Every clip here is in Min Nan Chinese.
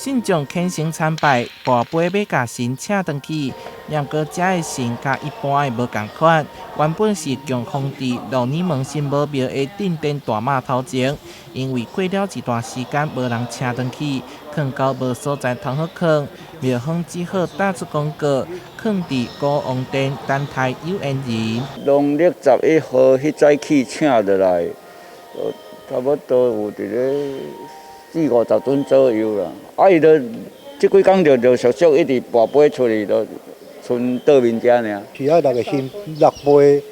信眾虔誠參拜，跋杯欲共神請轉去。毋過遮的神佮一般的無仝款，原本是供奉佇鹿耳門神母廟的鎮殿大媽頭前，因為過了一段時間無人請轉去，囥到無所在通好囥，廟方只好打出廣告，囥佇古王殿等待有緣人。農曆11號彼早起請落來，差不多有佇咧四五十尊左右啦。啊，伊就這幾工陸陸續續一直跋杯出去，就賰桌面遮爾。是愛六個神六杯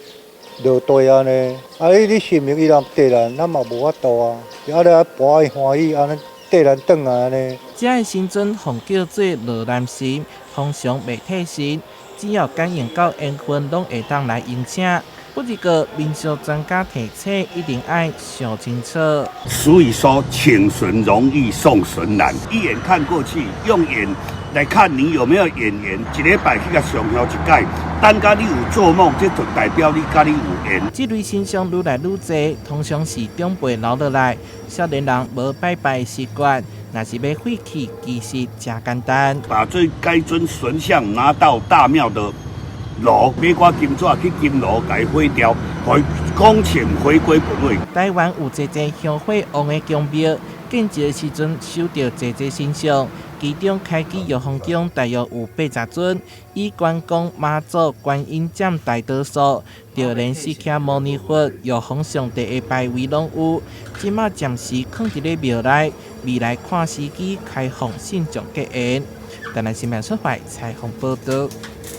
落地按呢，啊，你神明伊若綴咱，咱嘛無法度啊。啊，你愛跋伊歡喜，按呢綴咱轉來按呢。遮的神尊奉叫做羅南神，通常袂替身，只要感應到緣分，攏會當來迎請。不過民俗專家提醒，一定愛想清楚。所以說，請神容易送神難。一眼看過去，用眼來看你有沒有眼緣。一禮拜去共上香一擺，等共你有做夢，這就代表你佮你有緣。這類神像愈來愈濟，通常是長輩留落來，少年人無拜拜習慣，若是欲廢去，其實誠簡單。把這該尊神像拿到大廟的爐，買寡金紙去金爐共伊火掉，予恭請回歸本位。台灣有濟濟香火旺的宮廟，建造時陣收著濟濟神像，其中開基玉皇宮大約有80尊，以關公、媽祖、觀音佔大多數，就連釋迦牟尼佛、玉皇上帝的牌位攏有。這馬暫時囥佇咧廟內，未來看時機開放信眾結緣。台南新聞出發採訪報導。